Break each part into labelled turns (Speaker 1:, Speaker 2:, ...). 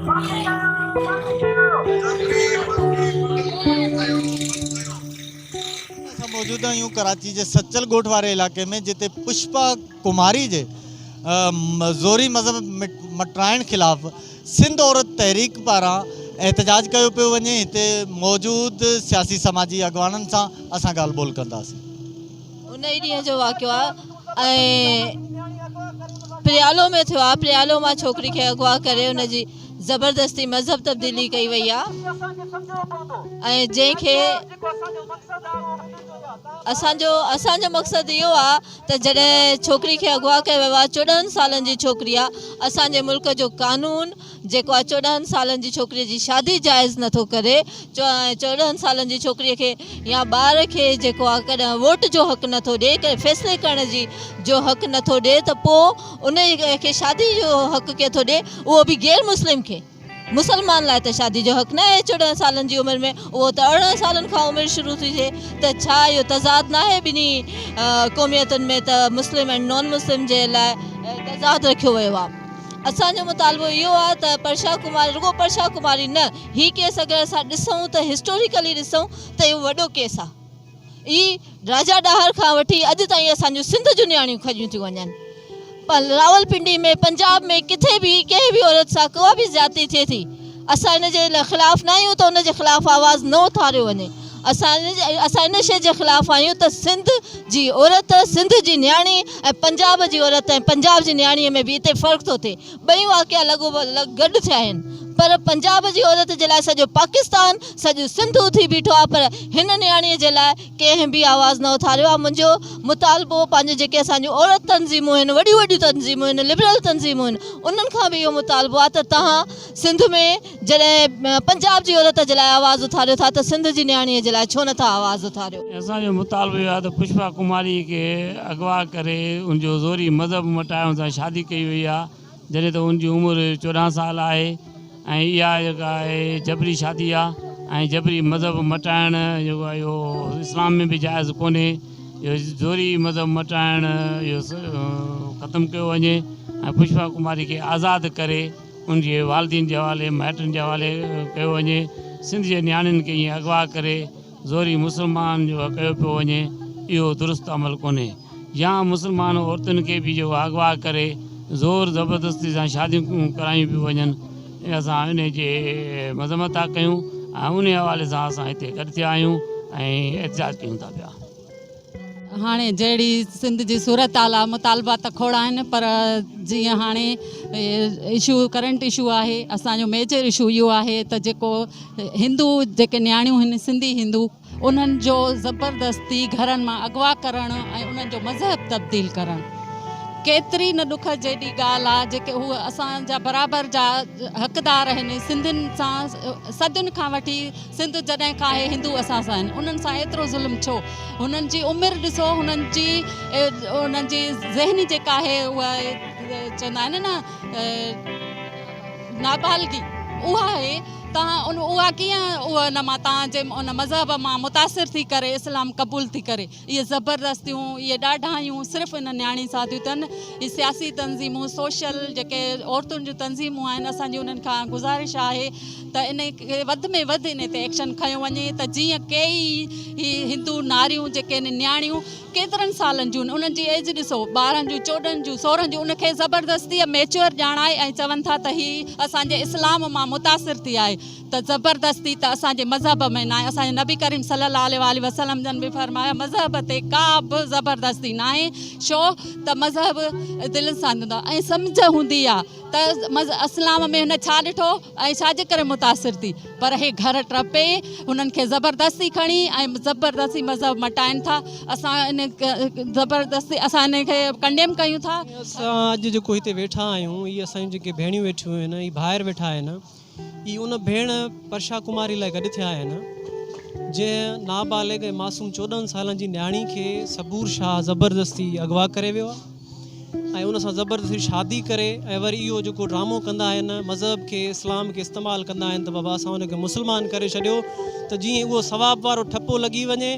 Speaker 1: اسان موجود آهيون ڪراچي جي سچل ڳوٺ واري علائقي ۾ جتي پشپا ڪماري جي زوري مذهب مٽرائڻ خلاف سنڌ عورت تحريڪ پاران احتجاج ڪيو پيو وڃي هتي موجود سياسي سماجي اڳواڻن سان اسان ڳالهه ٻولهه ڪنداسين.
Speaker 2: ان ئي ڏينهن جو واقعو آهي ۽ پريالو ۾ ٿيو آهي پريالو مان ڇوڪري کي اغوا ڪري ان جي زبردستي مذهب تبديلي ڪئي وئي آهي ۽ جنهن کي اسان جو اسان جو مقصد اهو آهي ته جڏهن ڇوڪري کي اغوا ڪيو ويو آهي 14 سالن جي ڇوڪري آهي اسان جي ملڪ جو قانون جيڪو آهي 14 سالن جي ڇوڪري جي شادي جائز نٿو ڪري 14 سالن جي ڇوڪري کي يا ٻار کي جيڪو آهي ڪڏهن ووٽ جو حق نٿو ڏي ڪنهن فيصلي ڪرڻ جي جو حق نٿو ڏي ته پوء ان کي شادي جو حق ڪيئن ٿو ڏي اهو به غير مسلم کي مسلمان لاء ته شادي جو حق ناهي 14 سالن جي عمر ۾ اهو ته 18 سالن کان عمر شروع ٿي ٿئي ته ڇا اهو تضاد ناهي ٻنهي قوميتن ۾ ته مسلم ۽ نان مسلم جي لاء تضاد رکيو ويو آهي اسان جو مطالبو اهو آهي ته پرشا ڪماري رڳو پرشا ڪماري نه هي ڪيس اگر اسان ڏسون ته هسٽوريڪلي ڏسون ته اهو وڏو ڪيس آهي هي راجا ڏاهر کان وٺي اڄ تائين اسان جون سنڌ جون نياڻيون کڄيون ٿيون وڃن. راولپنڊي ۾ پنجاب ۾ ڪٿي به ڪنهن به عورت سان ڪا به زيادتي ٿئي ٿي اسان ان جي خلاف نه آهيون ته ان جي خلاف آواز نه اٿاريو وڃي اسان اسان ان شيء جي خلاف آهيون ته سنڌ جي عورت سنڌ جي نياڻي ۽ پنجاب جي عورت ۽ پنجاب جي نياڻي ۾ به اتي فرق ٿو ٿئي ٻئي واقعا لڳو لڳ گڏ ٿيا آهن پر پنجاب جي عورت جي لاء سڄو پاڪستان سڄو سنڌ اٿي بيٺو آهي پر هن نياڻي جي لاء ڪنهن به آواز نه اٿاريو آهي منهنجو مطالبو پنهنجو جيڪي اسان جون عورت تنظيمون آهن وڏيون وڏيون تنظيمون آهن لبرل تنظيمون آهن انهن کان به اهو مطالبو آهي ته توهان سنڌ ۾ جڏهن پنجاب جي عورت جي لاء آواز اٿاريو ٿا ته سنڌ جي نياڻي جي لاء ڇو نه ٿا آواز اٿاريو.
Speaker 3: اسان جو مطالبو اهو آهي ته پشپا ڪماري کي اغوا ڪري ان جو زوري مذهب مٽائي ان سان شادي ڪئي وئي آهي جڏهن ته ان جي عمر 14 سال آهي ۽ اها جيڪا آهي جبري شادي آهي ۽ جبري مذهب مٽائڻ جيڪو آهي اهو اسلام ۾ به جائز ڪونهي اهو زوري مذهب مٽائڻ اهو ختم ڪيو وڃي ۽ پشپا ڪماري کي آزاد ڪري ان جي والدين جي حوالي مائٽن جي حوالي ڪيو وڃي سنڌ جي نياڻين کي ائين اغوا ڪري زوري مسلمان جو ڪيو پيو وڃي اهو درست عمل ڪونهي يا مسلمان عورتن کي به جيڪو اغوا ڪري زور زبردستي سان شاديون ڪرايون پيون وڃن اسان ان جي مذمت ٿا ڪيون ۽ ان حوالي سان اسان هتي گڏ ٿيا آهيون ۽ احتجاج ڪيون ٿا پيا.
Speaker 4: هاڻي جهڙي سنڌ جي صورتحال آ مطالبا ته کوڙ آهن پر جيئن هاڻي اشو ڪرنٽ اشو آهي اسان جو ميجر اشو اهو آهي ته جيڪو هندو جيڪي نياڻيون هن سنڌي هندو انهن جو زبردستي گهرن مان اغوا ڪرڻ ۽ انهن جو مذهب تبديل ڪرڻ ڪيتري نه ڏک جيڏي ڳالهه آ جيڪي هو اسان جا برابر جا حقدار آهن سنڌين سان صدين کان وٺي سنڌ جڏهن کان آهي هندو اسان سان آهن انهن سان ايترو ظلم ڇو هنن جي عمر ڏسو هنن جي انهن جي ذهني جيڪا آهي اها چوندا آهن نه نابالغي اها آهي تان ان اها ڪيئن اها ان مان تان جي ان مذهب مان متاثر ٿي ڪري اسلام قبول ٿي ڪري اهي زبردستيون، اهي ڏاڍايون صرف ان نياڻي سان ٿيون ٿين. هي سياسي تنظيمون، سوشل جيڪي عورتن جون تنظيمون آهن اسان جي انهن کان گذارش آهي ته ان کي وڌ ۾ وڌ ان تي ايڪشن کنيو وڃي ته جيئن ڪيئي هي هندو ناريون جيڪي آهن نياڻيون ڪيترن سالن جون انهن جي ايج ڏسو ٻارهن جون چوڏهن جون سورهن جون ان کي زبردستي ميچوئر ڄاڻائي ۽ چون ٿا ته هي اسان جي اسلام مان متاثر ٿي آهي ته زبردستي ته اسان جي مذهب ۾ ناهي، اسان جي نبي ڪريم صلي الله عليه واٰله وسلم جن به فرمايو مذهب تي ڪا به زبردستي ناهي ڇو ته مذهب دل سان هوندو آهي ۽ سمجهه هوندي آهي ته اسلام ۾ هن ڇا ڏٺو ۽ ڇا جي ڪري متاثر ٿي پر هي گهر ٽپي هنن کي زبردستي کڻي ۽ زبردستي مذهب مٽائن ٿا اسان ان زبردستي اسان ان کي ڪنڊيم ڪيون ٿا.
Speaker 5: اسان اڄ جيڪو هتي ويٺا آهيون هي اسان جون جيڪي ڀيڻيون ويٺيون آهن هي ڀائر ويٺا آهن هي ان ڀيڻ پرشا ڪماري لاء گڏ ٿيا آهن، جنهن نابالغ ۽ معصوم 14 سالن جي نياڻي کي صبور شاهه زبردستي اغوا ڪري ويو آهي ۽ ان سان زبردستي شادي ڪري ۽ وري اهو جيڪو ڊرامو ڪندا آهن مذهب کي اسلام کي استعمال ڪندا آهن ته بابا اسان ان کي مسلمان ڪري ڇڏيو ته جيئن اهو ثواب وارو ٺپو لڳي وڃي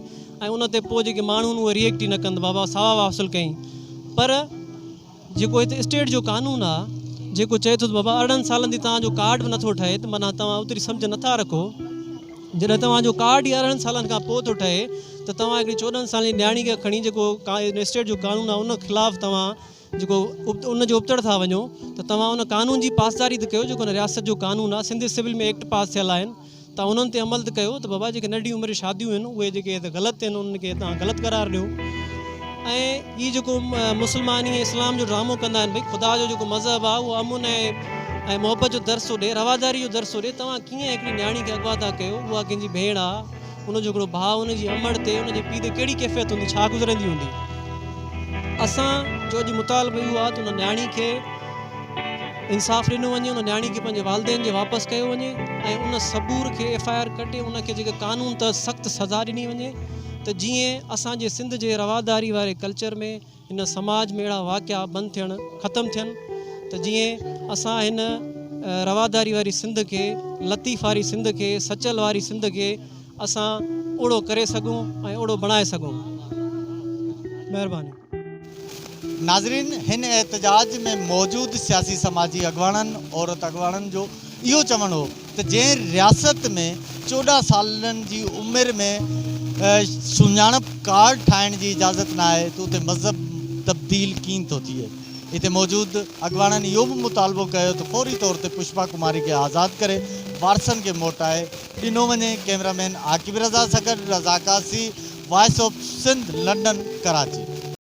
Speaker 5: ۽ ان تي پوء جيڪي ماڻهو آهن اهي ريئيڪٽ ئي نه ڪن ته بابا ثواب حاصل ڪيائين پر جيڪو هتي اسٽيٽ جو قانون آ جيڪو چئي ٿو ته بابا 18 سالن تي توهان جو ڪارڊ به نٿو ٺهي ته معنيٰ توهان اوتري سمجهه نٿا رکو. جڏهن توهان جو ڪارڊ ئي 18 سالن کان پوء ٿو ٺهي ته توهان هڪڙي 14 سالن جي نياڻي کي کڻي جيڪو اسٽيٽ جو قانون آهي ان خلاف توهان جيڪو ان جي ابتڙ ٿا وڃو ته توهان ان قانون جي پاسداري ته ڪيو جيڪو هن رياست جو قانون آهي سنڌ سول ۾ ايڪٽ پاس ٿيل آهن توهان انهن تي عمل ته ڪيو ته بابا جيڪي ننڍي عمر جون شاديون آهن اهي جيڪي غلط آهن انهن کي توهان غلط قرار ڏيو ۽ هي جيڪو مسلماني ۽ اسلام جو ڊرامو ڪندا آهن ڀئي خدا جو جيڪو مذهب آهي اهو امن ۽ محبت جو درس ٿو ڏي رواداري جو درس ٿو ڏي توهان ڪيئن هڪڙي نياڻي کي اغوا ٿا ڪيو اها ڪنهن جي ڀيڻ آهي ان جو هڪڙو ڀاء ان جي امڙ تي ان جي پيء تي ڪهڙي ڪيفيت هوندي ڇا گذرندي هوندي اسان جو اڄ مطالبو اهو آهي ته ان نياڻي کي انصاف ڏنو وڃي ان نياڻي کي پنهنجي والدين جي واپس ڪيو وڃي ۽ ان صبور کي ايف I R ڪٽي ان کي جيڪي قانون تحت سخت سزا ڏني وڃي ته جيئن اسان جي سنڌ جي رواداري واري ڪلچر ۾ هن سماج ۾ اهڙا واقعا بند ٿيڻ ختم ٿين ته جيئن اسان هن رواداري واري سنڌ کي لطيف واري سنڌ کي سچل واري سنڌ کي اسان اوڙو ڪري سگهون ۽ اوڙو بڻائي سگهون. مهرباني.
Speaker 1: ناظرين هن احتجاج ۾ موجود سياسي سماجي اڳواڻن عورت اڳواڻن جو اهو چوڻ هو ته جنهن رياست ۾ 14 سالن جي عمر ۾ سڃاڻپ ڪارڊ ٺاهڻ جي اجازت ناهي ته اتي مذهب تبديل ڪين ٿو ٿئي. اتي موجود اڳواڻن اهو به مطالبو ڪيو ته فوري طور تي پشپا ڪماري کي آزاد ڪري وارثن کي موٽائي ڏنو وڃي. ڪئميرا مين عاقب رضا سان گڏ Raza Kasi, voice of Sindh, London, Karachi.